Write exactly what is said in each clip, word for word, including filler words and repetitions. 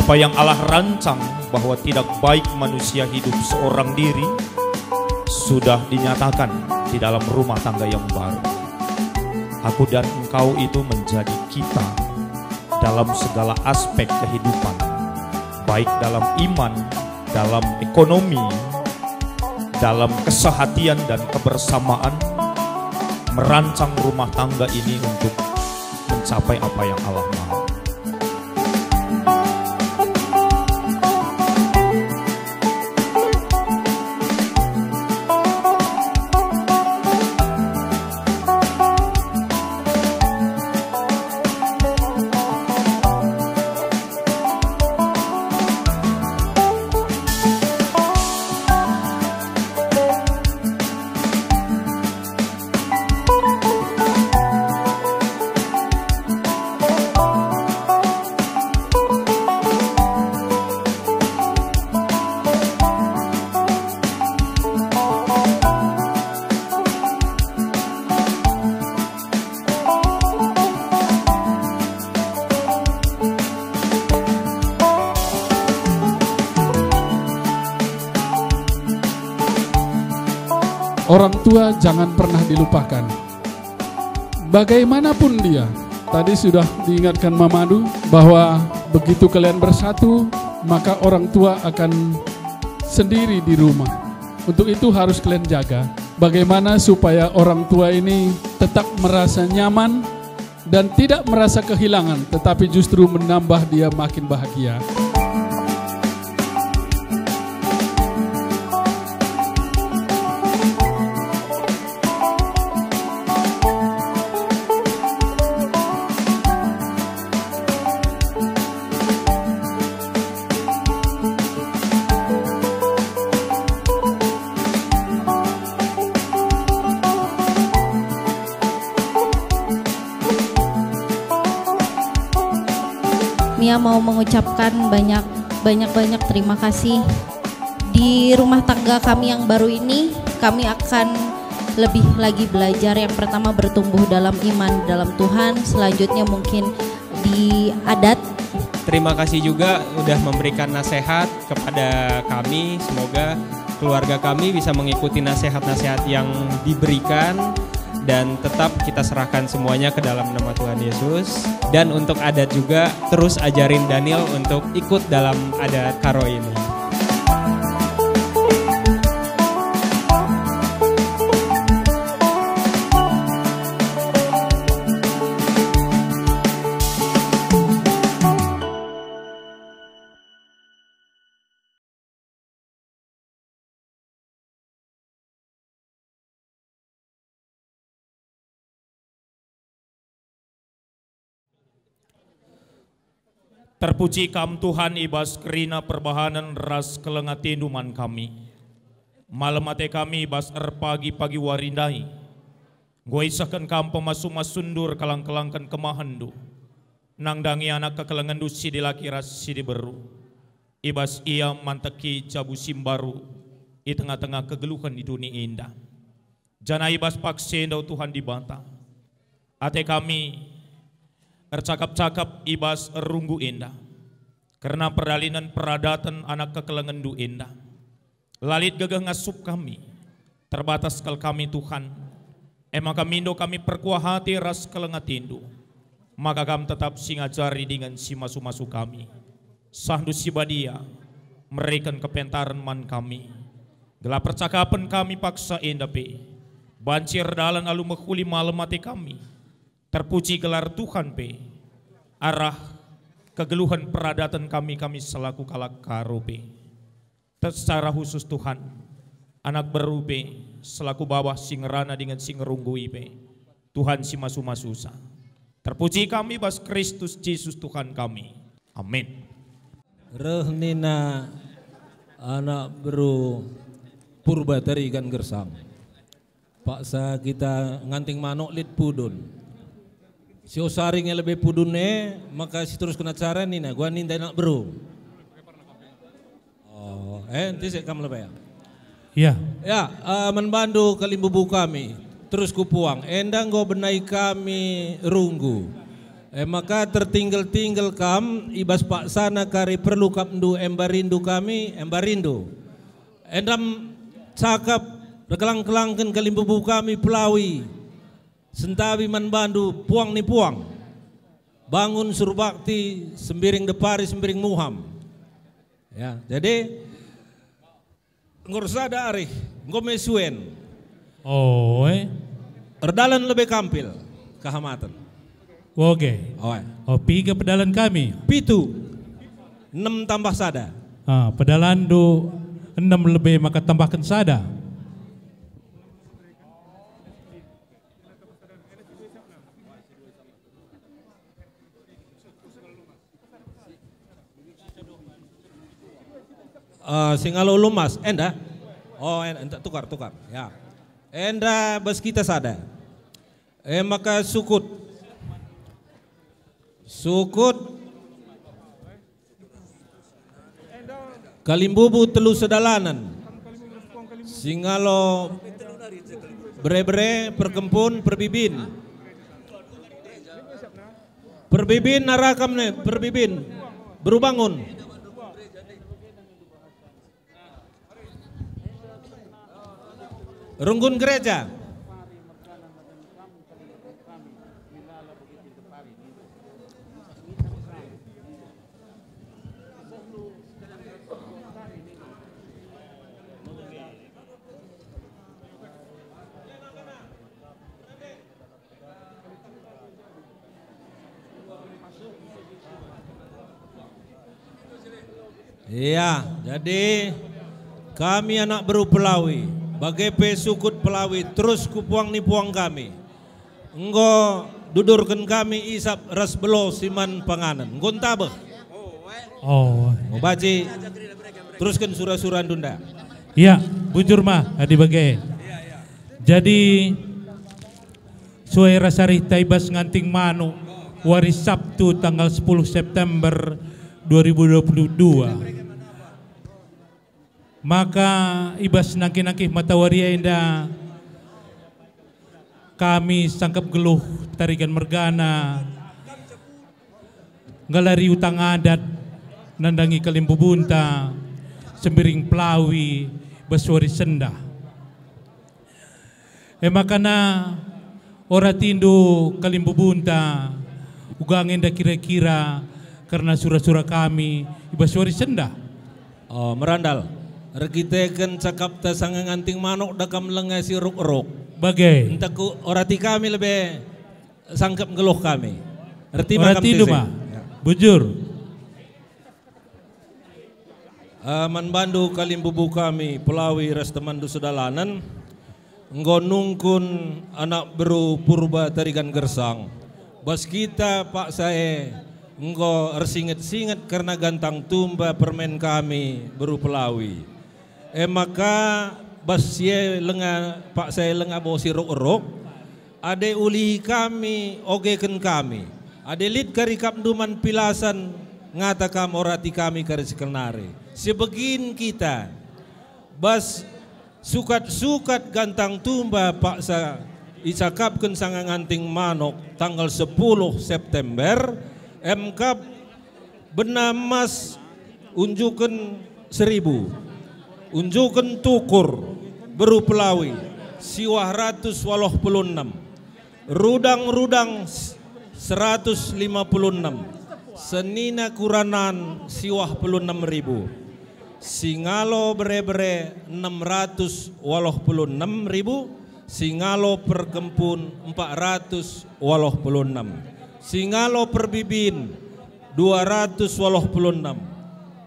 Apa yang Allah rancang bahwa tidak baik manusia hidup seorang diri, sudah dinyatakan di dalam rumah tangga yang baru. Aku dan engkau itu menjadi kita dalam segala aspek kehidupan, baik dalam iman, dalam ekonomi, dalam kesehatian dan kebersamaan, merancang rumah tangga ini untuk mencapai apa yang Allah mau. Orang tua jangan pernah dilupakan. Bagaimanapun dia, tadi sudah diingatkan Mamadu bahwa begitu kalian bersatu, maka orang tua akan sendiri di rumah. Untuk itu harus kalian jaga. Bagaimana supaya orang tua ini tetap merasa nyaman dan tidak merasa kehilangan, tetapi justru menambah dia makin bahagia. Nia mau mengucapkan banyak, banyak-banyak terima kasih. Di rumah tangga kami yang baru ini, kami akan lebih lagi belajar. Yang pertama, bertumbuh dalam iman dalam Tuhan. Selanjutnya, mungkin di adat. Terima kasih juga udah memberikan nasihat kepada kami. Semoga keluarga kami bisa mengikuti nasihat-nasihat yang diberikan dan tetap kita serahkan semuanya ke dalam nama Tuhan Yesus. Dan untuk adat juga, terus ajarin Daniel untuk ikut dalam adat Karo ini. Terpuji Kam, Tuhan, i bas kerina perbahanen ras kelengatindu man kami. Malem ate kami i bas erpagi-pagi wari ndai, enggo isehken Kam pemasu-masundu erkelang-kelangken kemahenndu, nandangi anak kekelengendu si dilaki ras si diberu. I bas ia manteki jabu si mbaru i tengah-tengah kegeluhen i doni enda. Janah i bas paksa enda, o Tuhan Dibata, ate kami ercakap-cakap i bas runggu enda kerna perdalinen peradaten anak kekelengenNdu enda. La lit gegeh ngasup kami, terbatas kal kami, Tuhan. E maka mindo kami perkuah ate ras kelengatindu, maka Kam tetap si ngajari dingen si masu-masu kami. SahNdu si Badia mereken kepentaren man kami, gelah percakapen kami paksa enda pe banci erdalan alu mehuli malem ate kami. Terpuji gelar Tuhan pe, arah kegeluhen peradaten kami, kami selaku kalak Karo pe. Secara khusus, Tuhan, anak beru pe, selaku babah si ngerana dingen si ngerunggui pe, Tuhan si masu-masusa. Terpuji kami bas Kristus Jesus Tuhan kami. Amin. Reh nina anak beru Purba Tarigan Gersang. Paksa kita nganting manuk lit pudun. Si osari nge lebe pudun e, maka si terusken acara nina, "Gua ninta anak beru." Oh, eh, enti sik kam lebe ya? Iya. Ya, eh, man bandu kalimbubu kami, terus kupuang. Enda enggo benai kami runggu. E maka tertinggel-tinggel kam i bas paksana kari perlu kapndu embarindu kami, embarindu. Enda cakap erkelang-kelangken kalimbubu kami Pelawi, sentabi man bandu puang ni puang. Bangun Surbakti, Sembiring Depari, Sembiring Muham. Ya, jadi enggo ersada arih, enggo me suen. Oh, eh. Erdalan lebe kampil, kehamaten. Oke. Oh, eh. Oh, piga pedalan kami? Pitu. Enem tambah sada. Ah, pedalanndu enem lebe maka tambahken sada. Eh, singalo lumas, enda? Oh, en-, enda, tukar, tukar. Ya. Enda bas kita sada. E maka sukut. Sukut. Kalimbubu telu sedalanen. Singalo bere-bere, perkempun, perbibin. Perbibin narakam ne, perbibin. Beru bangun. Runggun gereja. Iya, jadi kami anak beru Pelawi, bage pe sukut Pelawi terus ku puang ni puang kami. Enggo dudurken kami isap ras belo si man panganen. Enggo ntabeh. Oh. Mubaci terusken sura-sura ndunda. Iya, bujur ma adi bage. Jadi, sue ras arihta i bas nganting manuk, wari Sabtu tanggal sepuluh September dua ribu dua puluh dua. Maka i bas nangkih-nangkih matawari enda, kami sangkap geluh Tarigan mergana, nggalari utang adat, nandangi kalimbubunta, Sembiring Pelawi, bas wari sendah. E makana, ora tindu kalimbubunta, uga nge enda kira-kira kerna sura-sura kami i bas wari sendah. Oh, merandal. Erkiteken cakapta sanga nganting manuk da kam lenga si ruk-ruk. Bage. Enta ku orati kami lebe sangkep nggeluh kami. Erti ma kam, orati ndu tise ma. Ya. Bujur. Eh, man bandu kalimbubu kami, Pelawi ras temanndu sedalanen, enggo nungkun anak beru Purba Tarigan Gersang. Bas kita paksa e enggo ersinget-singet kerna gantang tumba permen kami beru Pelawi. E maka bas si e lenga paksa e lenga bo si ruk-ruk, ade ulihi kami, ogeken kami. Ade lit kari kapndu man pilasan, ngata kam orati kami kari sikelnari. Sibegin kita, bas sukat-sukat gantang tumba paksa icakapken sanga nganting manuk tanggal sepuluh September, emkap bena emas unjuken seribu, unjuken tukur beru Pelawi siwah ratus waluh puluh enem, rudang-rudang s-, seratus lima puluh enem, senina kuranan siwah puluh enem ribu, singalo bere-bere enem ratus waluh puluh enem ribu, singalo perkempun empat ratus waluh puluh enem, singalo perbibin dua ratus waluh puluh enem,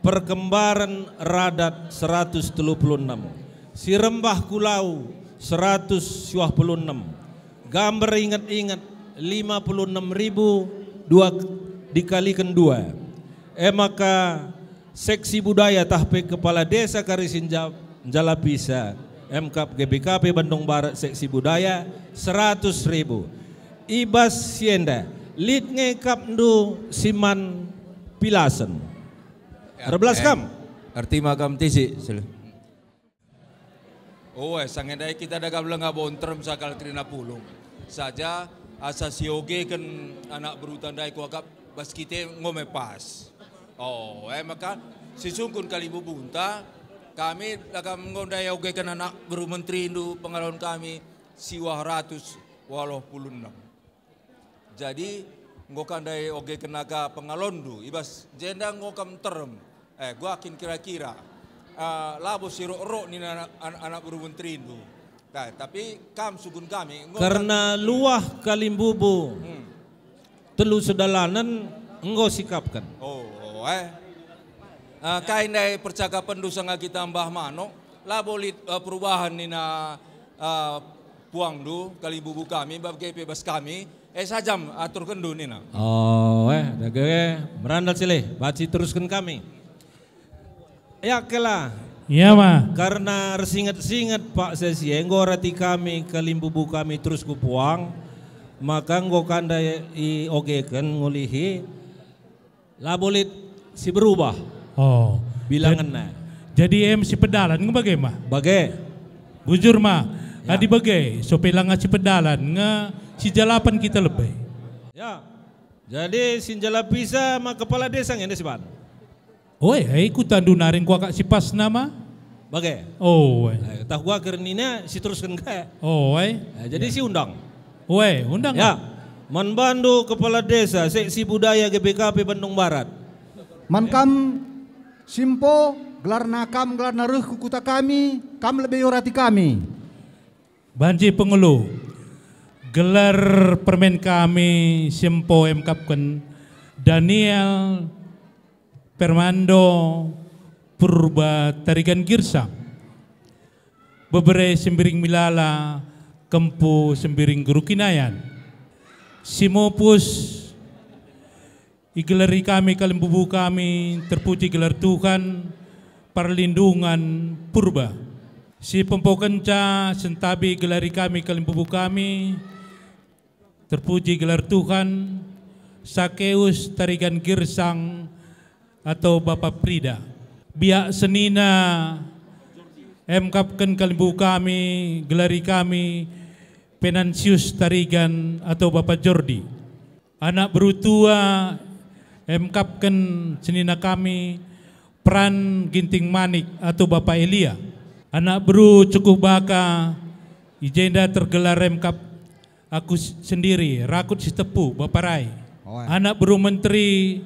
perkembaren radat seratus telu puluh enem, si rembah kulau seratus siwah puluh enem, gambar inget-inget lima puluh enem ribu dua dikaliken dua. E maka seksi budaya tah pe kepala desa kari si nja-, njalapisa, emkap G B K P Bandung Barat seksi budaya seratus ribu. I bas si enda, lit nge kapndu si man pilasen. Ya, erbelas eh, kam. Erti ma kam tisi, sel-, oh, eh, sanga ndai kita dagap lenga bo nterem sagal kerina pulung. Saja, Asa siogeken anak beruta ndai kuakap bas kita enggo me pas. Oh, e maka sisungkun kalimbubunta, kami la kam enggo ndai ogeken anak beru menterindu pengalon kami siwah ratus waluh puluh enem. Jadi, enggo ka ndai ogeken aka pengalonndu, i bas jenda enggo kam nterem. Eh, gua kin kira-kira, eh, labo si erok-erok nina anak, anak, anak beru menterindu. Nah, tapi kam sungkun kami, enggo Kerna kam luah kalimbubu, Hmm. telu sedalanen enggo sikapken. Oh, oh, eh. Eh, kai ndai percakapenndu sanga kita mbah manuk, labo lit, eh, perubahan nina, eh, puangndu, kalimbubu kami, bage pe bas kami, eh, sajam aturkenndu nina. Oh, eh, dage, merandal silih, banci terusken kami. Ya, kela. Iya, Ma. Karna ersinget-singet, Pak Sesi, enggo rati kami, kalimbubu kami terus ku puang, maka enggo ka ndai iogeken ngulihi, labo lit si berubah. Oh. Bilangenna. Jad-, jadi em si pedalan nge bage, Ma? Bage. Bujur, Ma. Ya. Adi bage, sope langa si pedalan nge si jalapen kita lebe. Ya. Jadi si njalapisa ma kepala desa nge nde siban. Oe, eh, kutandu nari engkuakap si pasna ma? Bage. Oh, eh. Eh, tah gua kernina si terusken kai. Oh, eh. Eh, jadi si undang. Oe, undang. Ya. Man bandu kepala desa, seksi budaya G B K P Bandung Barat. Man kam simpo, gelarna kam, gelarna reh ku kuta kami, kam lebe iorati kami. Banci pengulu, gelar permen kami simpo emkapken Daniel Permando Purba Tarigan Girsang, bebere Sembiring Milala, kempu Sembiring Guru Kinayan. Si mupus igelari kami kalimbubu kami, terpuji gelar Tuhan, perlindungan Purba. Si pempokenca sentabi igelari kami kalimbubu kami, terpuji gelar Tuhan, Sakeus Tarigan Girsang atau Bapa Prida. Biak senina emkapken kalimbubu kami, gelari kami, Penansius Tarigan atau Bapa Jordi. Anak beru tua emkapken senina kami, Pran Ginting Manik atau Bapa Elia. Anak beru Cukuh Baka, i jenda tergelar emkap aku s-, sendiri, Rakut Sitepu, Bapa Rai. Oh, ya. Anak beru menteri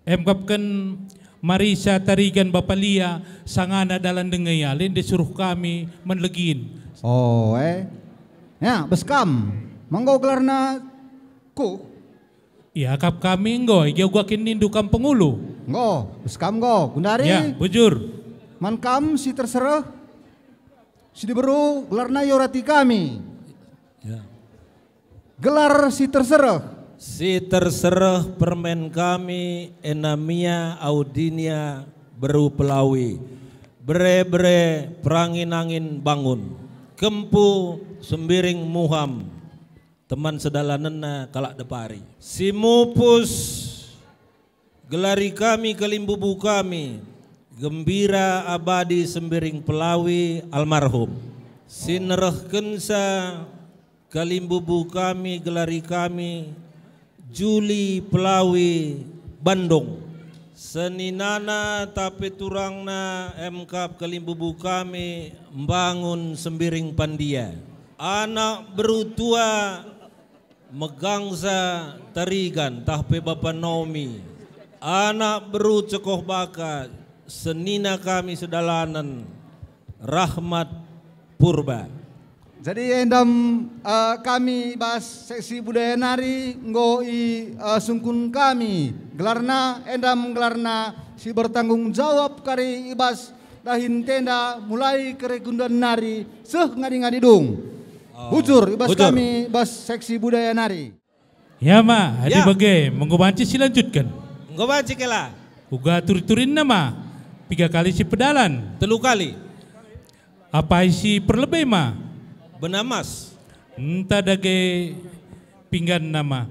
emkapken Marisa Tarigan Bapa Lia, sangana dalan denga ia, lende suruh kami man legin. Oh, eh. Ya, bas kam, ma enggo gelarna ku? Iakap kami enggo, i gia gua kin nindu kam pengulu. Enggo, bas kam enggo, gundari? Ya, bujur. Man kam si tersereh, si diberu, gelarna iorati kami. Ya. Gelar si tersereh. Si tersereh permen kami, Enamia Audinia beru Pelawi. Bere-bere perangin-angin bangun. Kempu Sembiring Muham. Teman sedalanenna kalak Depari. Si mupus gelari kami kalimbubu kami, Gembira Abadi Sembiring Pelawi almarhum. Si nerehkenca kalimbubu kami, gelari kami, Juli Pelawi Bandung. Seninana tape turangna emkap kalimbubu kami, Mbangun Sembiring Pandia. Anak beru tua Megangsa Tarigan tah pe Bapa Naomi, anak beru Cekoh Baka, senina kami sedalanen, Rahmat Purba. Jadi endam, eh, kami bas seksi budaya nari enggo i, eh, sungkun kami gelarna, endam gelarna si bertanggung jawab kari i bas dahin tenda mulai kari Gundari nari seh ngadi-ngadi dung. Oh. Bujur, i bas Bujur. Kami, bas seksi budaya nari. Ya, Ma, adi Ya. Bage, menggo banci silanjutken. Enggo banci kela. Uga turi-turinna, Ma, piga kali sipedalan? Telu kali. Apai si perlebe, Ma? Benamas. Enta dage pingganna, Ma.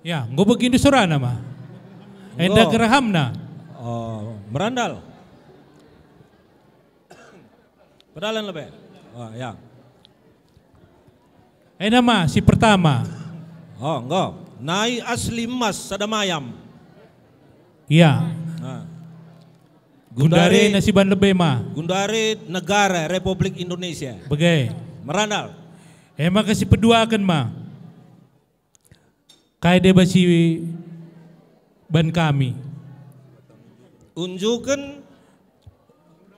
Ya, enggo begindu sorana ma. Enda Enggo. gerahamna. Oh, merandal. Pedalan lebe. Oh, ya. Enda ma si pertama. Oh, enggo. Nai asli emas sada mayam. Ya. Nah. Gundari Gundari nasiban lebe ma. Gundari negara Republik Indonesia. Bage. Merandal. E maka si peduaken ma. Kai deba si ban kami? Unjuken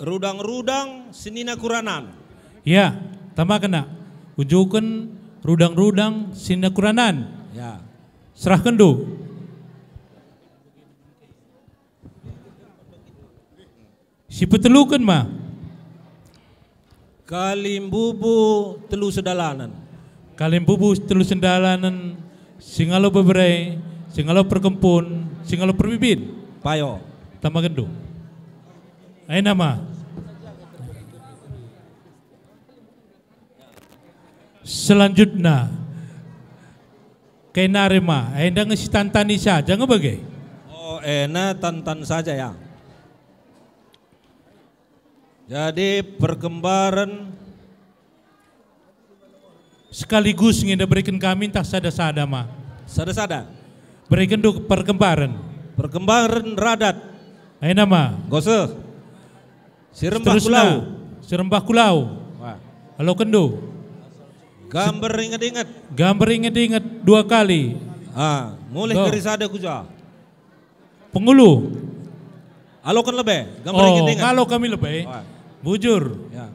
rudang-rudang senina kuranan. Ya, tama kena. Unjuken rudang-rudang senina kuranan. Ya. Serahkenndu. Si peteluken ma. Kalimbubu telu sedalanen. Kalimbubu telu sedalanen, singalo bebere, singalo perkempun, singalo perbibin. Payo. Tama gendu. Aina ma. Selanjutna, kai nari ma, enda nge sitantani saja nge bage? Oh, ena tantan saja ya. Jadi perkembaren sekaligus nge enda bereken kami ntah sada-sada ma. Sada-sada. Berekenndu perkembaren. Perkembaren radat. Aina ma. Goseh. Si rembah Seterusna, kulau. Si rembah kulau. Wah. Alokenndu. Gambar inget-inget. Gambar inget-inget dua kali. Ah, mulih Go. Kari sada kuja. Pengulu. Aloken lebe. Gambar Oh, inget-inget. Ngalo kami lebe. Wah. Bujur. Ya.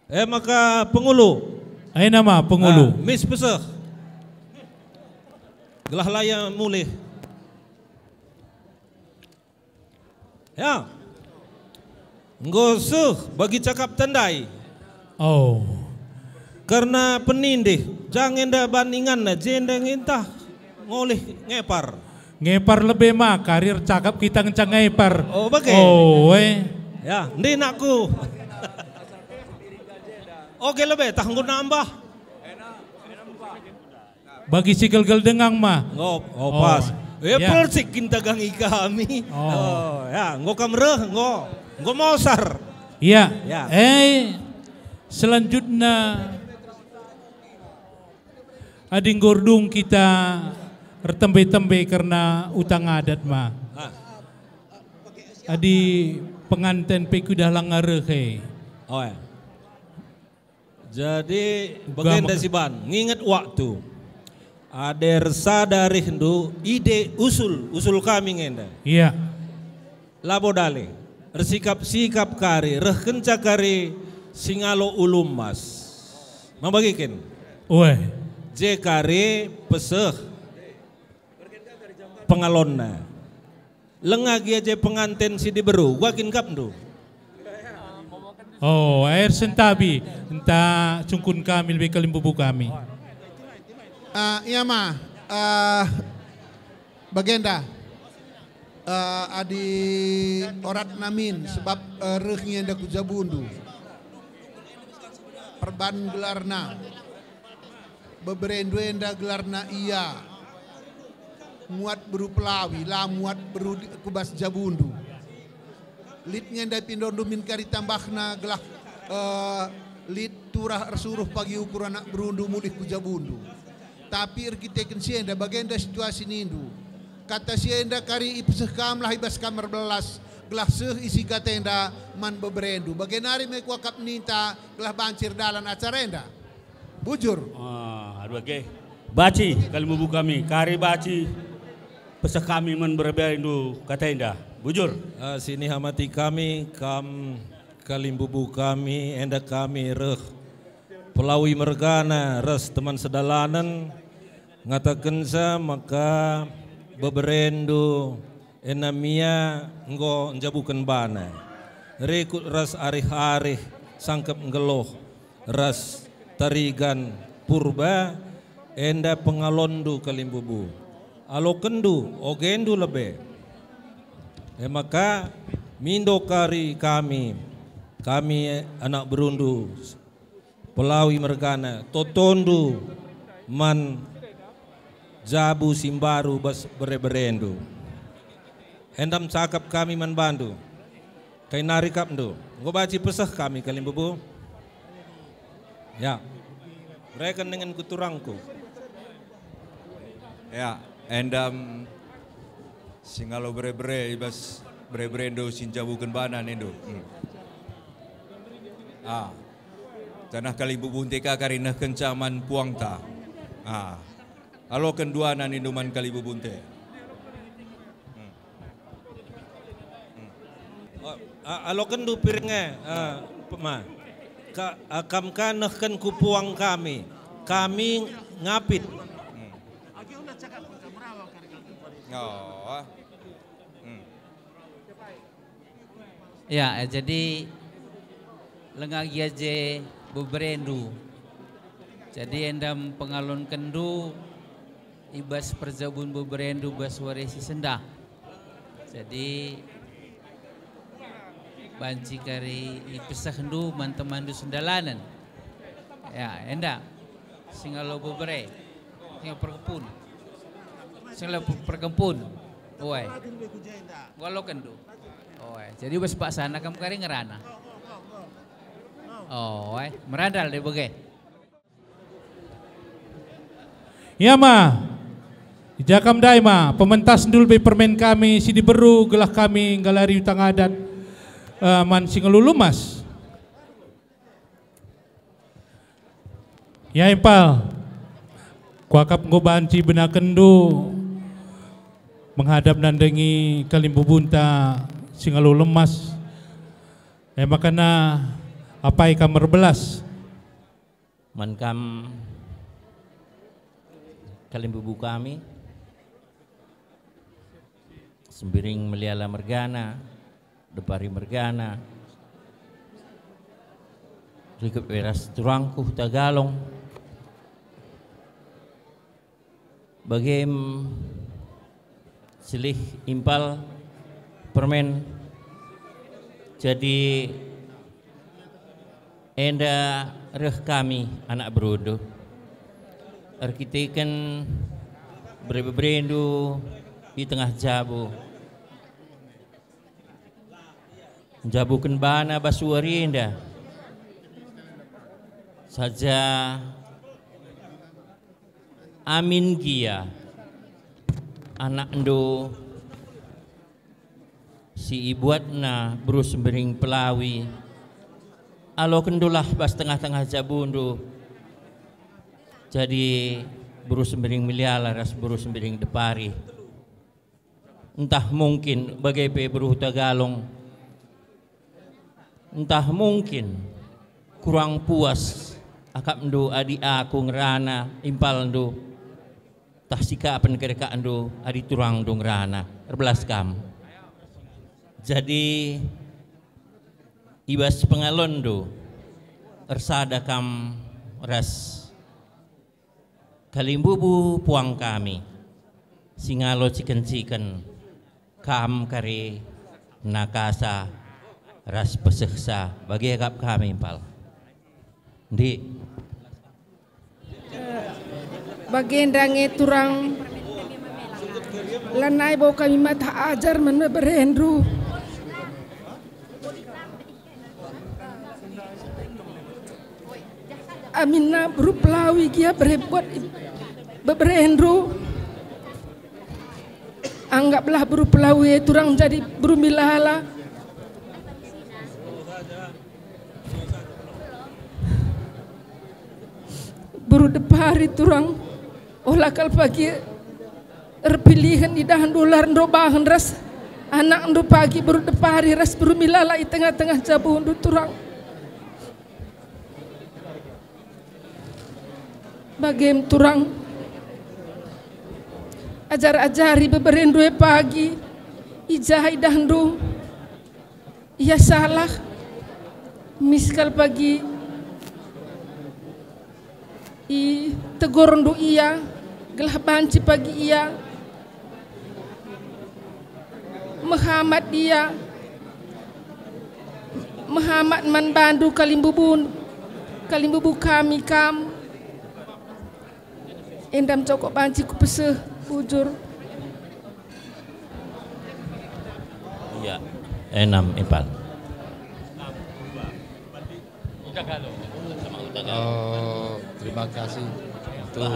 E maka pengulu. Aina ma pengulu. Ah, mis peseh. Gelah la ia mulih. Ya. Enggo seh bagi cakap tendai. Oh. Kerna penindih, jang enda ban inganna, jenda ngintah ngolih ngepar. Ngepar lebe maka, rir cakap kita ngenca ngepar. Oh, bage. Oh, eh. Ya, ndi nakku. Oke lebe, tah enggo nambah. Bagi si gelgel dengang ma. Ngop, oh, Oh, pas. Eh, ya. Persik kin tagangi kami. Oh. Oh, ya, enggo kam reh, enggo. Enggo mosar. Iya. Ya. Eh, selanjutna, adi enggo erdung kita ertembe-tembe kerna utang adat ma. Ah. Adi penganten pe kuidah langa reh e. Oh, ya. Jadi, Uga bagenda maka- si ban, nginget waktu. Adi ersada rehndu, ide usul, usul kami ngenda. Iya. Labo dale, ersikap-sikap kari, reh kenca kari singalo ulu emas. Mambagiken. Ueh. Je kari peseh pengalonna. Lenga gia je penganten si diberu, gua kin gapndu. Oh, air sentabi, enta cungkun kami lebe kalimbubu kami. Ah, ia ma, ah, bagenda. Ah, adi oratna min, sebab, ah, reh nge enda ku jabundu. Perban gelarna. Beberendu enda gelarna ia. Muat beru pelawi, la muat beru di-, ku bas jabundu. Lit nge ndai pindondu min kari tambahna gelah, eh, lit turah ersuruh pagi ukur anak berundu mulih ku jabundu. Tapi erkiteken si enda bagenda situasi nindu. Kata si enda kari ipeseh kamlah i bas kam erbelas, gelah seh isi kata enda man beberendu. Bage nari me kuakap ninta gelah banci erdalan acara enda. Bujur. Ah, aduh, age. Baci, kalimbubu kami, kari baci, peseh kami man beberendu kata enda. Bujur. Ah, sini hamati kami, kam kalimbubu kami, enda kami reh pelawi mergana ras teman sedalanen, ngatakenca maka beberendu Enamia enggo njabuken bana. Rikut ras arih-arih sangkep nggeluh ras tarigan purba, enda pengalonndu kalimbubu. Alokenndu, ogendu lebe. E maka, mindo kari kami, kami anak berundu, pelawi mergana, totondu man jabu si mbaru bas bere-berendu. Enda me cakap kami man bandu. Kai nari akapndu, enggo banci peseh kami kalimbubu. Ya, bereken dingen ku turangku. Ya, enda me singalo bere-bere i bas bere-berendu si njabuken bana nindu. Hmm. Ah. Janah kalimbubunta ka kari nehkenca man puangta. Ah. Aloken duana nindu man kalimbubunta. Hmm. Hmm. Oh, a-, alokenndu piring e, eh, pe-, ma. Ka-, eh, kam ka nehken ku puang kami. Kami ngapit. Hmm. Oh. Hmm. Ya, eh, jadi langa gia je beberendu. Jadi enda me pengalonkenndu i bas perjabun beberendu bas wari si sendah. Jadi banci kari ipesehndu man temanndu sendalanen. Ya, enda. Singalo bebere. Singalo perkempun. Singalo pe-, perkempun. Oe. Walokenndu. Oe. Jadi bas paksana kam kari ngerana. Oe. Merandal deh bage. Ia ma. I ja kam ndai ma, pementasndu lebe permen kami si diberu gelah kami nggalari utang adat, eh, man si ngelu lemas. Ya, Impal, kuakap enggo banci benakenndu menghadap nandangi kalimbubunta si ngelu lemas. E maka na apai kam erbelas. Man kam kalimbubu kami, Sembiring Meliala mergana, Depari mergana, rikut pe ras turangku Tagalong, bagem silih Impal permen. Jadi enda reh kami anak berundu erkiteken bere-berendu i tengah jabu. Njabuken bana bas wari enda. Saja amin gia anakndu si ibuatna beru Sembiring Pelawi, alokenndulah bas tengah-tengah jabundu. Jadi beru Sembiring Meliala ras beru Sembiring Depari. Ntah mungkin bage pe beru Tagalong. Ntah mungkin kurang puas akapndu adi aku ngerana impalndu, tah sikapen kedekakndu adi turangndu ngerana. Erbelas kam. Jadi, i bas pengalonndu ersada kam ras kalimbubu puang kami, singalo ciken-ciken, kam kari nakasa ras pesehsa bagi akap kami, Impal. Ndi. Bagenda nge turang, lanai bo kami matah ajar man beberendu. Aminna beru Pelawi gia bere buat i-, beberendu. Anggaplah beru Pelawi e turang jadi beru Milala. Beru Depari turang, ola kal pagi erpilihen idahndu la ndobahen ras anakndu pagi beru Depari ras beru Milala i tengah-tengah jabundu turang. Bagem turang, ajar-ajari beberendu e pagi, i ja idahndu. Ia salah, miskal pagi itegurndu ia, gelah banci pagi ia mehamat ia, mehamat man bandu kalimbubu, kalimbubu kami kam. Enda me cokok banci kupeseh, bujur. Ya, enam Ipal. Oh, terima kasih untuk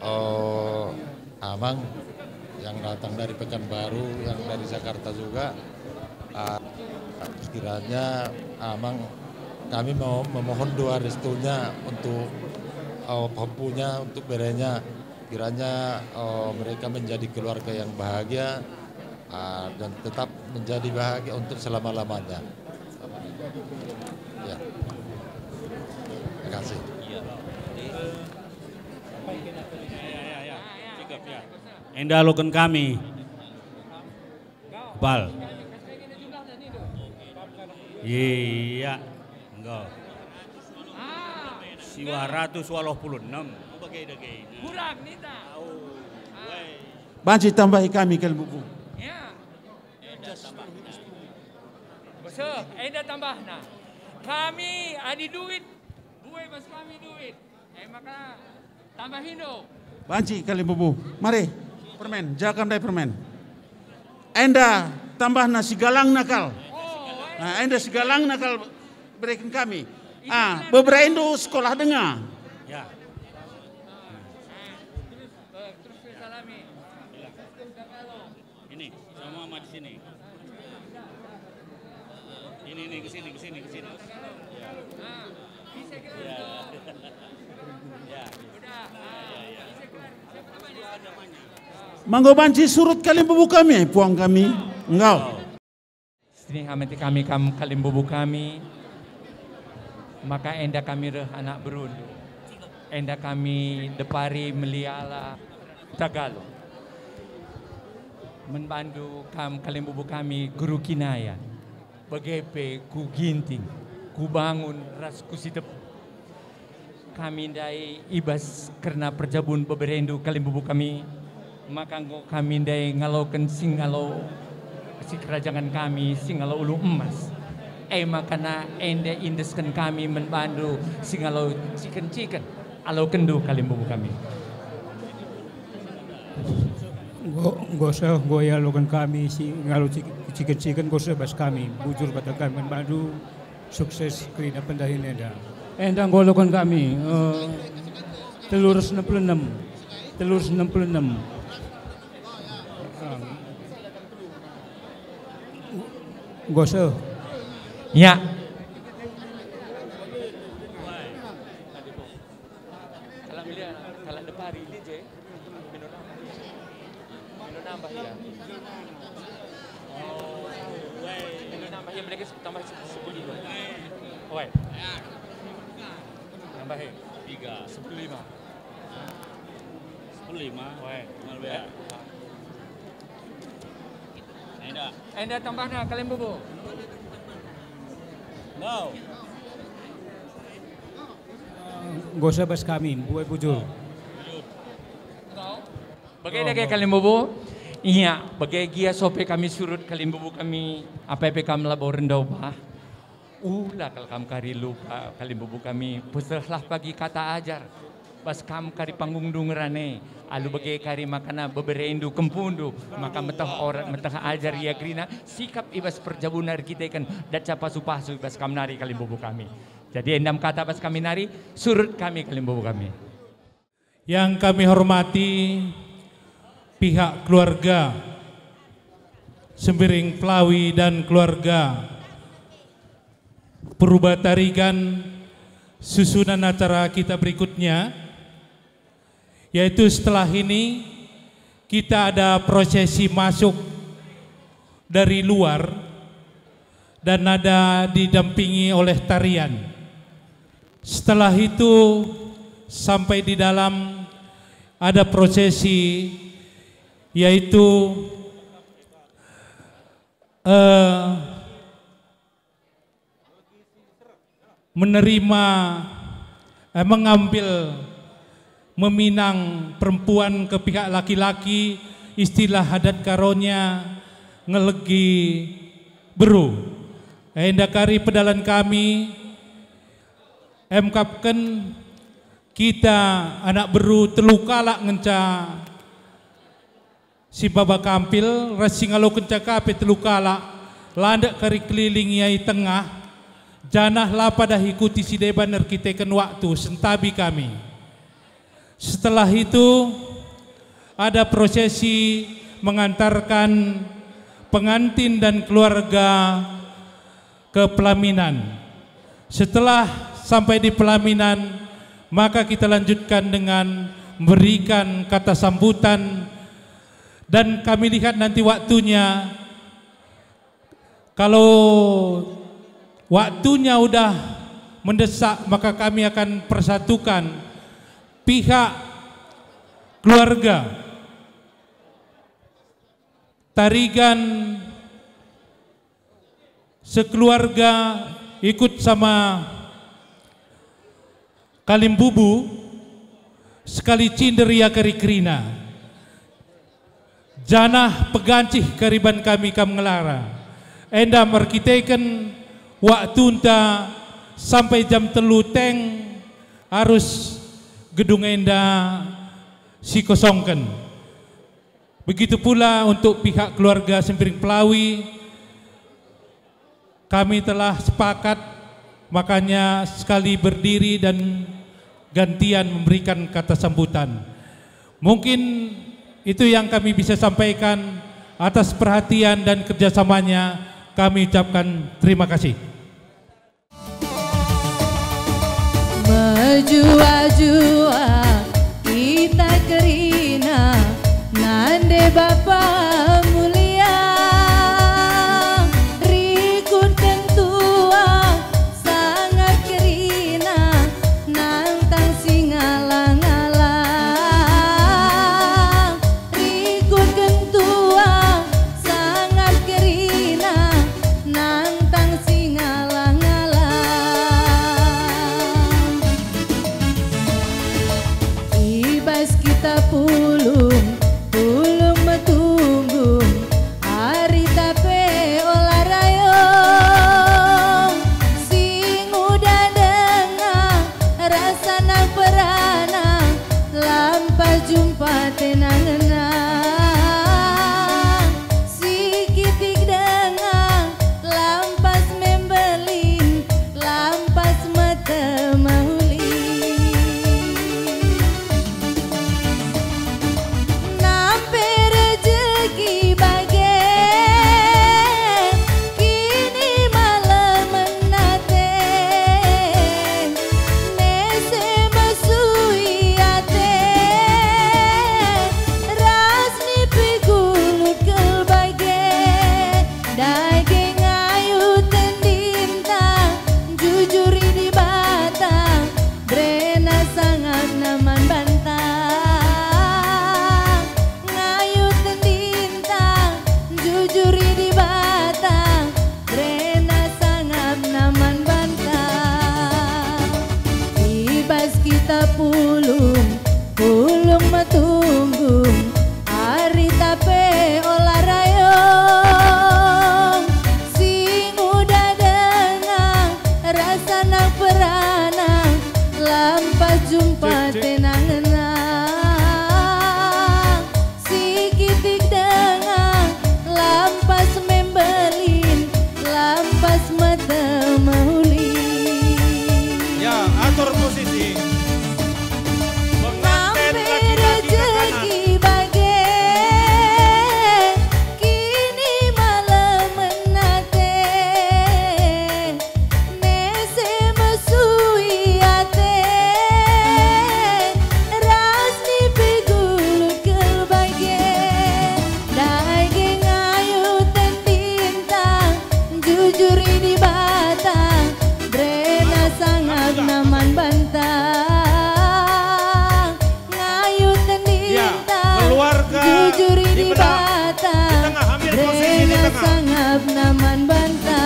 oh, Amang yang datang dari Pekanbaru, yang dari Jakarta juga. Ah, kiranya Amang, kami mau memohon doa restunya untuk oh, pempunya, untuk berenya. Kiranya oh, mereka menjadi keluarga yang bahagia ah, dan tetap menjadi bahagia untuk selama-lamanya. Ya. Terima kasih. Enda aloken kami. Bal. Iya, enggo. Siwah ratus waluh puluh enem. Banci tambahi kami kalimbubu. Seh, enda tambahna. Kami adi duit, buat bas kami duit. E maka tambahindo. Banci kalimbubu. Mari, permen, jaka ndai permen. Enda tambahna sigalangna kal. Nah, enda sigalangna kal bereken kami. Ah, beberendu sekolah denga. Ya. Ini, sama Mama di sini. Ini nih, ke sini, ke sini, ke sini. Ya. Ya. Ya. Ya, ya, ya. Manggo banci surut kalimbubu kami, puang kami. Enggau. Sinihameti kami kam kalimbubu kami, maka enda kami reh anak berundu. Enda kami depari meliala Tagalog. Menbandu kam kalimbubu kami guru kinaya, bage pe ku Ginting, ku Bangun ras ku Sitepu. Kami ndai i bas kerna perjabun beberendu kalimbubu kami, maka enggo kami ndai ngaloken singalo sikerajangen kami, singalo ulu emas. E maka na enda iendesken kami menbandu singalo ciken-ciken, alokenndu kalimbubu kami. Enggo seh, enggo ialoken kami singalo ciken-ciken, enggo seh bas kami, bujur kataken menbandu. Sukses kerina pendahin enda. Enda nggo aloken kami, eh, telu ratus enam puluh enam. Telu ratus enam puluh enam. Nggo seh. Ya. Kalak melia, kalak depari, lit je. Mino nambah ia. Mino nambah ia. Oh, mino nambah ia, mereka tambah sepuluh lima. Oi. Nambah ia. Tiga. Sepuluh lima. Sepuluh lima. Oi. Nambah ia. Enda. Enda tambahna kalimbubu. Wow. Nggo seh bas kami, mbue bujur. Bage dage kalimbubu? Ia, bage gia sope kami surut kalimbubu kami, apai pe kam labo renda bah. Ula kal kam kari lupa kalimbubu kami, pesehlah pagi kata ajar. Bas kam kari panggung dungeran e, alu bage kari makana beberendu kempundu, maka meteh orat meteh ajar ia kerina, sikap i bas perjabun nari kiteken, dat pasu-pasu i bas kam nari kalimbubu kami. Jadi endam kata bas kami nari, surut kami kalimbubu kami. Yang kami hormati pihak keluarga Sembiring Pelawi dan keluarga Purba Tarigan, susunan acara kita berikutnya, yaitu setelah ini kita ada prosesi masuk dari luar dan ada didampingi oleh tarian. Setelah itu sampai di dalam ada prosesi, yaitu eh, menerima, eh, mengambil, meminang perempuan ke pihak laki-laki, istilah adat karonya ngelegi beru. Enda kari pedalan kami, emkapken Kita anak beru telu kalak ngenca si baba kampil ras si ngalokenca ka pe telu kalak, landek kari keliling ia i tengah, janah la padah ikuti si deban erkiteken waktu sentabi kami. Setelah itu, ada prosesi mengantarkan pengantin dan keluarga ke pelaminan. Setelah sampai di pelaminan, maka kita lanjutkan dengan memberikan kata sambutan, dan kami lihat nanti waktunya. Kalau waktunya udah mendesak, maka kami akan persatukan pihak keluarga Tarigan sekeluarga ikut sama kalimbubu, sekali cinder ia kari kerina. Janah pegancih kariban kami kam ngelara. Enda merkiteken waktunta sampai jam telu teng arus gedung enda sikosongken. Begitu pula untuk pihak keluarga Sembiring Pelawi, kami telah sepakat, makanya sekali berdiri dan gantian memberikan kata sambutan. Mungkin itu yang kami bisa sampaikan. Atas perhatian dan kerjasamanya, kami ucapkan terima kasih. Mejuah-juah kita kerina, nande Bapa mulia, rikutken tuah sangap kerina, nantang si ngalang-ngalang. Rikutken tuah sangap kerina, nantang si ngalang-ngalang. I bas kita pulung, pulung metunggung, arita pe ola rayong, si nguda denga rasa nang perana, lampas jumpa tenang ngena. Si kitik denga, lampas membelin, lampas mete mehuli. Nampe rejeki bage, kini malem nate, nese mesui ate, ras nipi gulut kel bage, dage ngayutten dinta, njujuri Dibata, berena sangapna man banta. Ngayutten dinta, njujuri Dibata, berena sangapna man banta. I bas kita pulung, pulung metunggung, arita pe ola rayong, si nguda denga rasa nang perana, lampas jumpa tenang ngena. Si kitik denga, lampas membelin, lampas mete mehuli. Ya, atur posisi. Penganten laki-laki ke kanan. Rejeki bage, kini malem nate, nese mesui ate, ras nipi gulut kel bage, dage ngayutten dinta, njujuri Dibata, berena sangapna man banta. Ngayutten dinta, njujuri Dibata, berena sangapna man banta.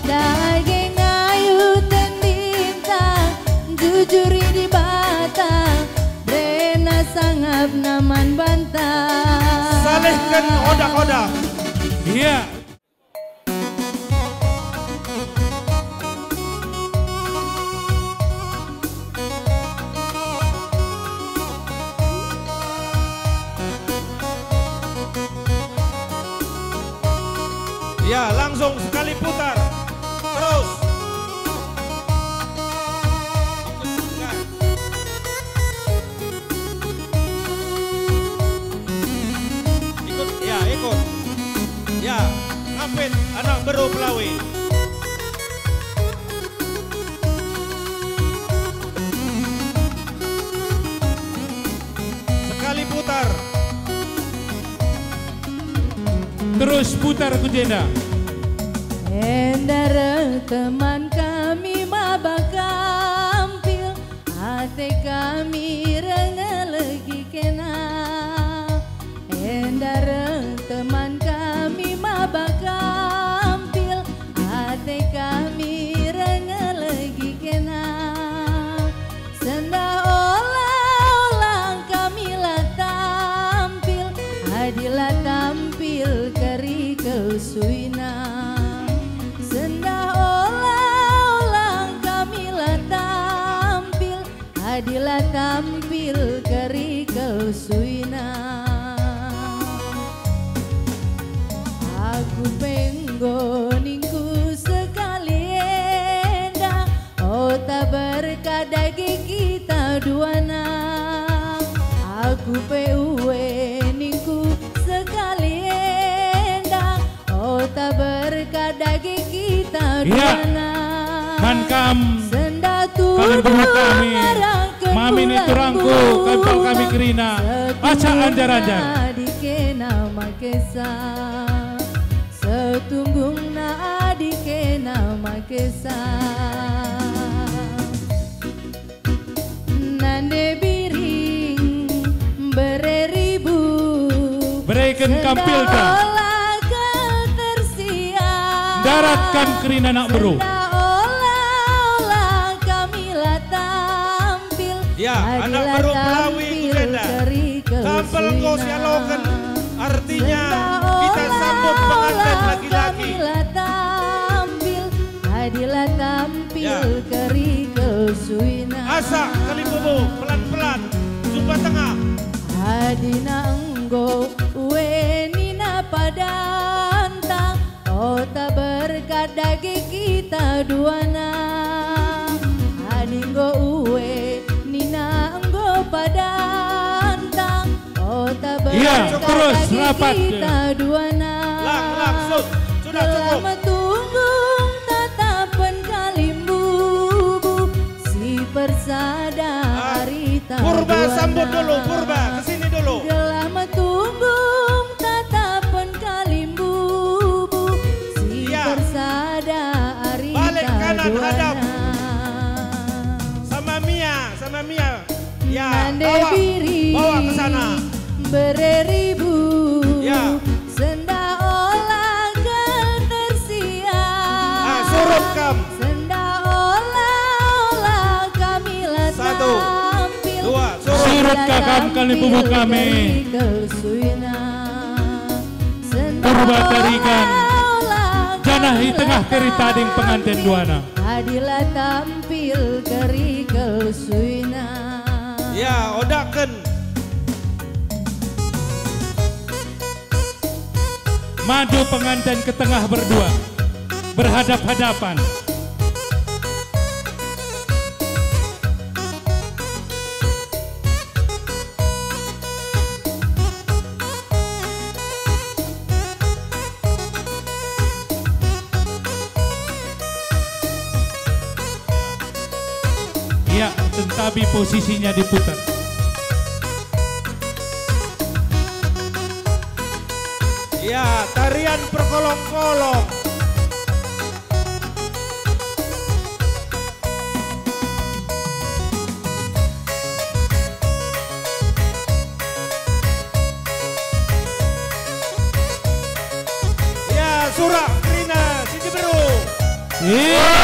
Dage ngayutten dinta, njujuri Dibata, berena sangapna man banta. Salehken odah-odah. Iya. Ya, langsung sekali putar. Terus. Ikut, ya, ikut. Ya, ngampit anak beru Pelawi. Sekali putar. Terus putar ku jenda. Enda reh teman kami maba kampil, ate kami rengelegi kena. Enda reh teman kami maba kampil, ate kami rengelegi kena. Sendah ola-ola kami la tampil, adi la tampil kerikel suina. Sendah ola-ola kami la tampil, adi la tampil kerikel suina. Aku pe enggo ningku sekali enda, ota berkat dage kita duana. Aku pe ue ningku sekali enda, ota berkat dage kita duana. Man kam, sendah kami turun kami, mamin turangku, kami kerina. Acak anjar-anjar. Setunggungna adi kena makesa. Nande biring, bere ribu, bereken kampilta. Ola ketersian. Daratkan kerina anak beru. Ola-ola kami la tampil. Ya, anak beru Pelawi ku jenda. Kampel enggo sialoken, artinya kita sambut pengantin laki-laki. Adi la tampil kerikel suina. Asak kalibubu, pelan-pelan, jumpa tengah. Adina enggo ue nina padanta, ota berkat dage kita duana. Adi enggo ue nina enggo padanta, ota berkat dage kita duana. Lang, lang, sut. Sudah cukup. Gelah metunggung tatapen kalimbubu, si persada arita Purba, sambut dulu, Purba, ke sini dulu. Gelah metunggung tatapen kalimbubu, si persada arita duana. Balik kanan, hadap. Sama Mia, sama Mia. Ya, bawa, bawa ke sana. Bere ribu. Ya. Sendah ola ketersian. Ah, surut kam. Sendah ola-ola kami la tampil. Satu, dua, surut. Surut ka kam kalibubu kami. Purba tarigan. Janah i tengah keri tading penganten duana. Adi la tampil kerikel suina. Ya, odaken. Maju penganten ke tengah berdua, berhadap-hadapan. Ya, tentapi posisinya diputar. Ya, tarian perkolong-kolong. Ya, surak kerina si Jeberu. Iya.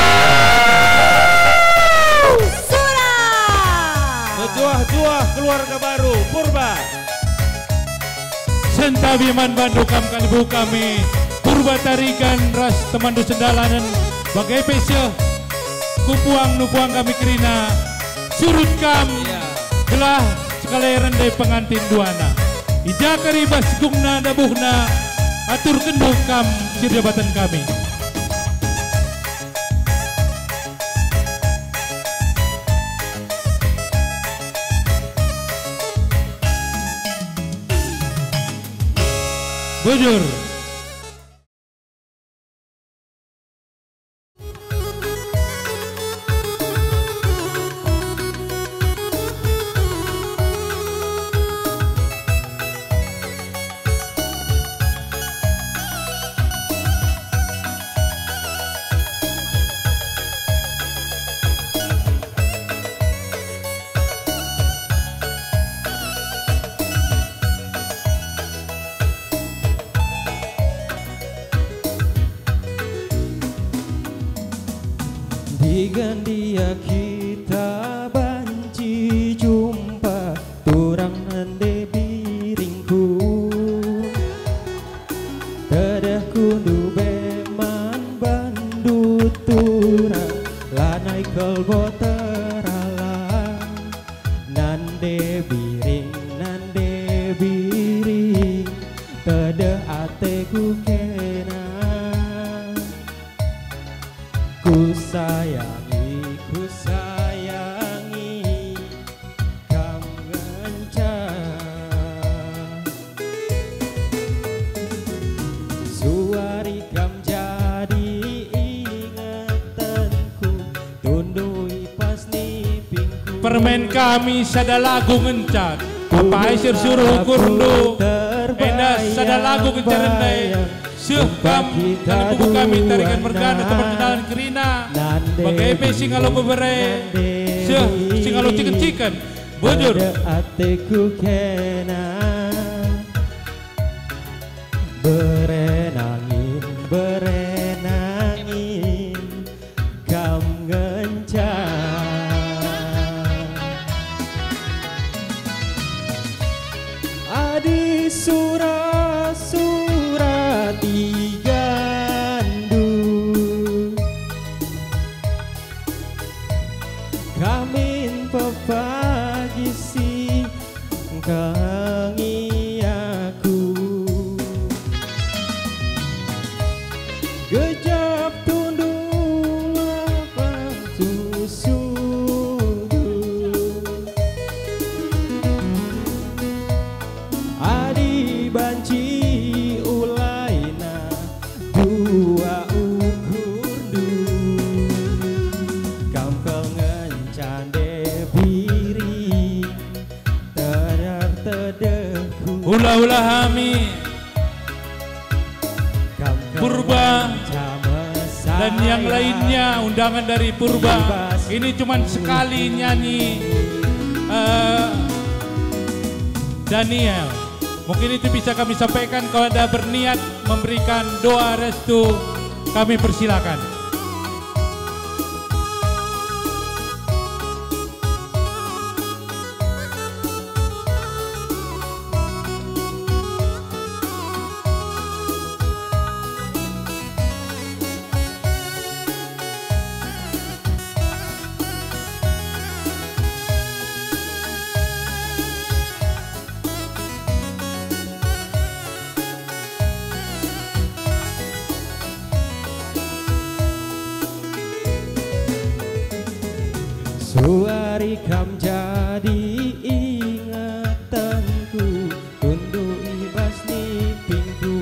Surak. Mejuah-juah keluarga baru Purba. Sentabi man bandu kam kalibubu kami, Purba Tarigan ras temanndu sendalanen, bage pe seh ku puang nupuang kami kerina, surut kam, gelah sekali rende pengantin duana. I ja kari bas gungna dabuhna, Aturken kam si erjabatan kami. Bujur. Ndigan dia kita banci jumpa, turang nande biringku. Tedehku ndube man bandu turang, lanai kal bo teralang. Nande biring, nande biring, tedeh ateku kena. Kusayangi, kusayangi kam ngenca. Suari kam jadi ingetenku, tundui pas nipingku. Permen kami sada lagu ngenca. Apai si ersuruh ukurndu, enda sada lagu ngenca rende. Seh kam, anak bubu kami, tarikan mergana, teman kenalan kerina. Bage pe si ngalo bebere. Seh, si ngalo ciken-ciken. Bujur. Ateku kena. Berenangin, berenangin, kam ngenca. Adi sura-sura tigandu, kamin pepagi si Engkangi aku. Gejap tundung lapang susundu. Adi banci ulaina dua ukurndu. Kam kal ngenca nde biring. Hula-hula hami, Purba, dan yang lainnya, undangan dari Purba. Ini cuman sekali nyanyi, eh, Daniel. Mungkin itu bisa kami sampaikan. Kalau ada berniat memberikan doa restu, kami persilakan. Suari kam jadi ingetenku, tunduk i bas nipingku.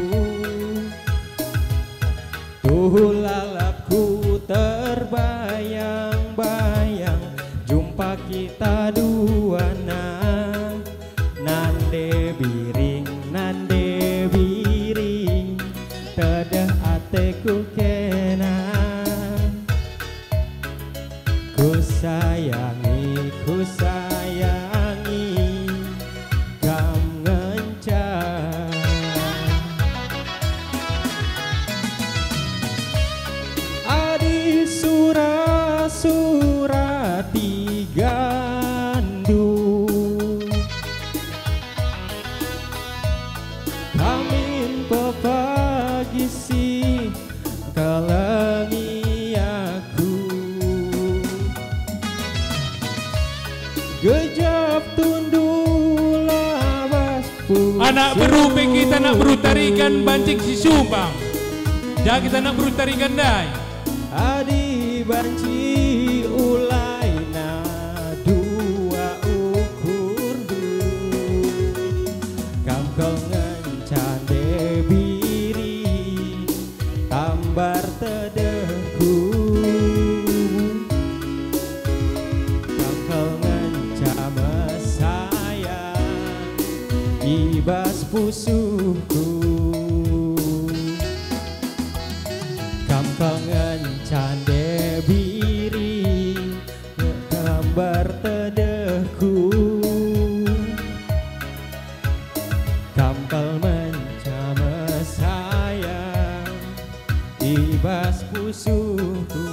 Tuhu lalapku terbayang-bayang, jumpa kita duana. Nande biring, nande biring, tedeh ateku kena. Kusayangi, kusayangi kam ngenca. Beru Tarigan banci sisumbang. Dage anak beru Tarigan ndai. Adi banci ulaina dua ukurndu, kam kal ngenca ndai biri tambar tedehku. Kam kal ngenca mesaya i bas pusuhku. Kam kal ngenca ndai biri tambar tedehku. Kam kal ngenca mesaya i bas pusuhku.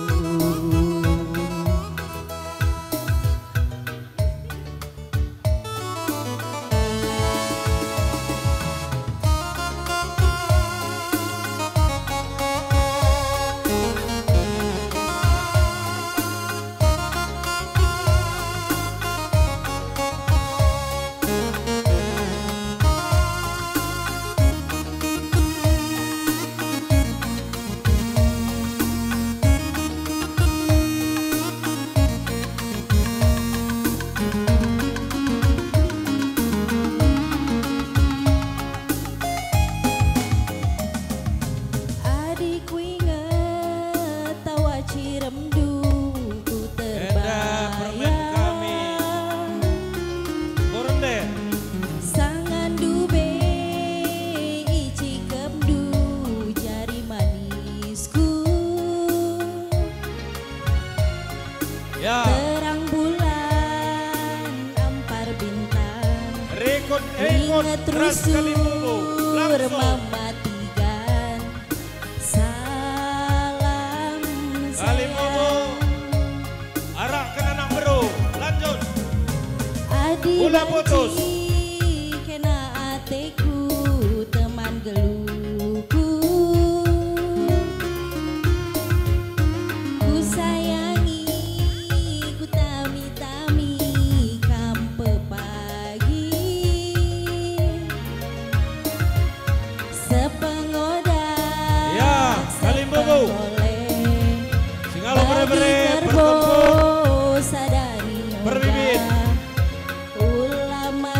Adi kuinget tawa ciremndu, ku terbayang. Enda permen kami. Kurende. Sanganndu be icikepndu jari manisku. Ya. Terang bulan ampar bintang. Rikut inget ras Kalimbubu. Langsung. Mematikan. Salam Kalimbubu. Sayang. Arakkan anak beru. Lanjut. Adi banci kena ateku teman geluhku. Kusayangi, kutami-tami kam pepagi. Sepengoda, ya, Kalimbubu. Sepengole. Singalo bagi bere-bere, kerbo, pertumpuk. Sadari bibit. Ulama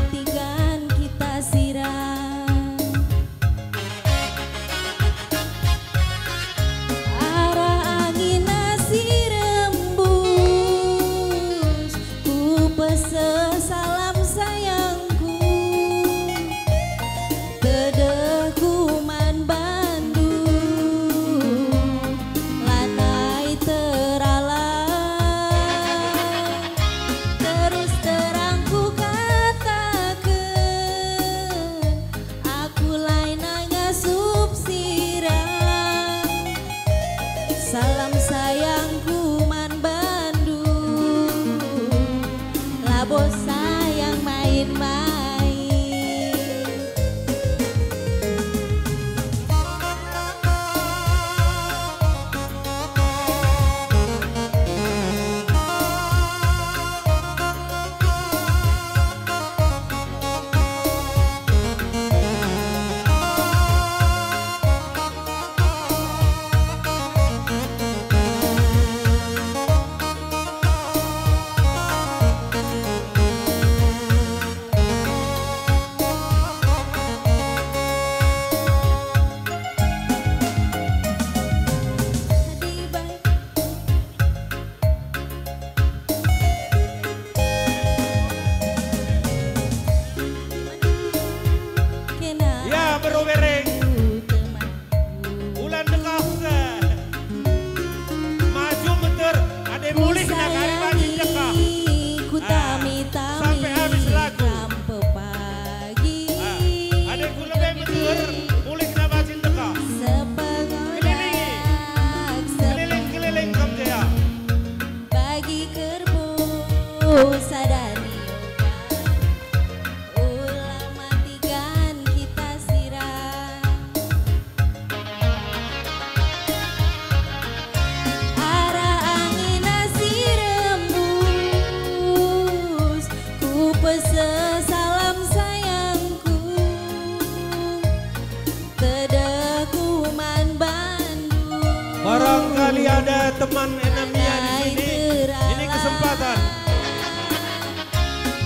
Teman Enamia di sini, ini kesempatan.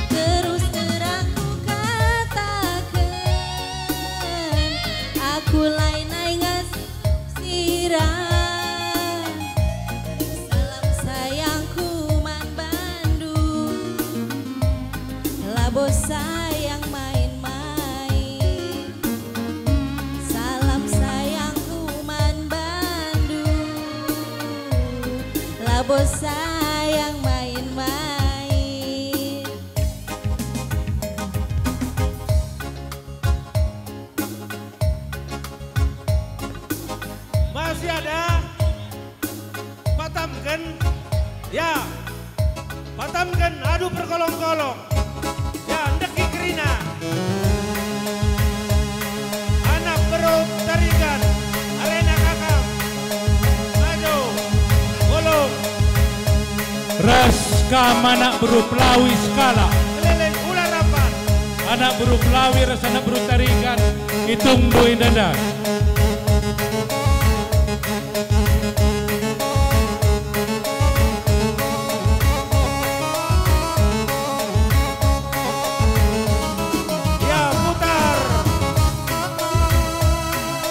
Terus terang kukataken, aku lain ai ngasup sira. Salam sayangku man bandu, labo sayang main-main. Salam sayangku man bandu, labo sayang main-main. Masih ada? Patamken, ya. Patamken, adu perkolong-kolong. Ya, ndeki kerina. Anak beru Tarigan, Arena Kakap. Maju, kolong. Ras kam anak beru Pelawi sekalak. Keliling ular rapat. Anak beru Pelawi ras anak beru Tarigan, itung doi ndada. Ya, putar.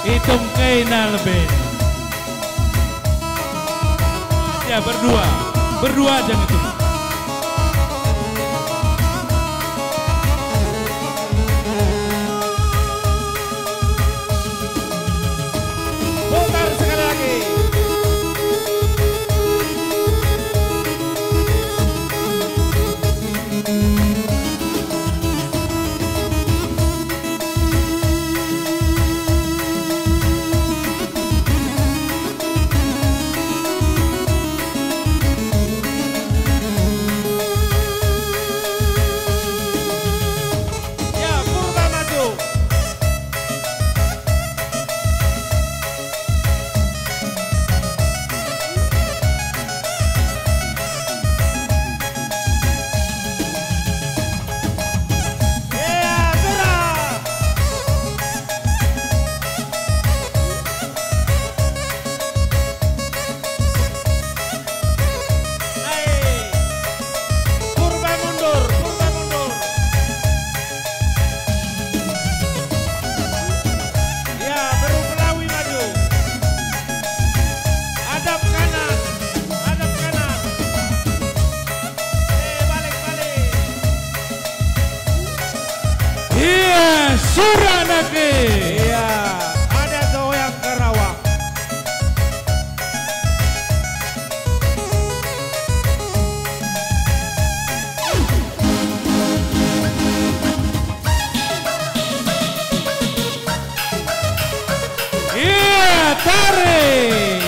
Itung kena lebe. Ya, berdua. Berdua aja ngitung. Putar sekali lagi. Ya, Purba maju. Ya, gerak. Naik. Purba mundur, Purba mundur. Ya, beru Pelawi maju. Adap kanan, adap kanan. Eh, balik, balik. Iya, surak nake. Iya, ada goyang Karawang. Iya, tarik.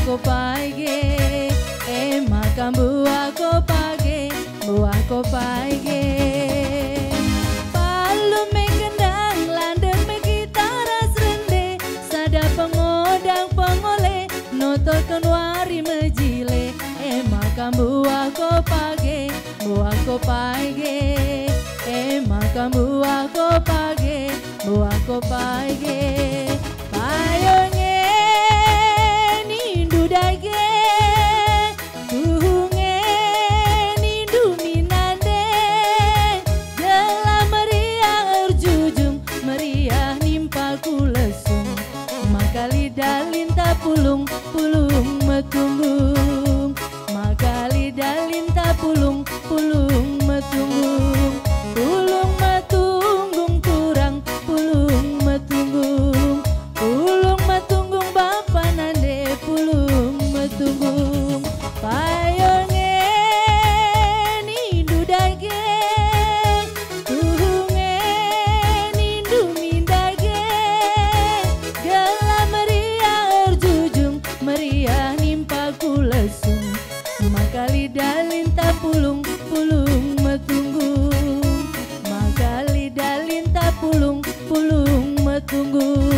kopai ge, e maka mbuah kopai ge, mbuah kopai ge. Palum me gendang, landem me gitar ras rende, sada pengodang pengole, notoken wari mejile, e maka mbuah kopai ge, mbuah kopai ge, e maka mbuah kopai ge, mbuah kopai ge. Payo nge nindu dage, tuhu nge nindu minande, gelah meriah erjujung, meriah nimpa ku lesung. Maka lidah linta pulung, pulung metunggung. Maka lidah linta pulung, pulung metunggung. Pulung metunggung turang, pulung metunggung. Pulung metunggung bapa nande, pulung metunggung. Payo nge nindu dage, tuhu nge nindu mindage, gelah meriah erjujung, meriah nimpa ku lesung. Maka lidah linta pulung, pulung metunggung. Maka lidah linta pulung, pulung metunggung.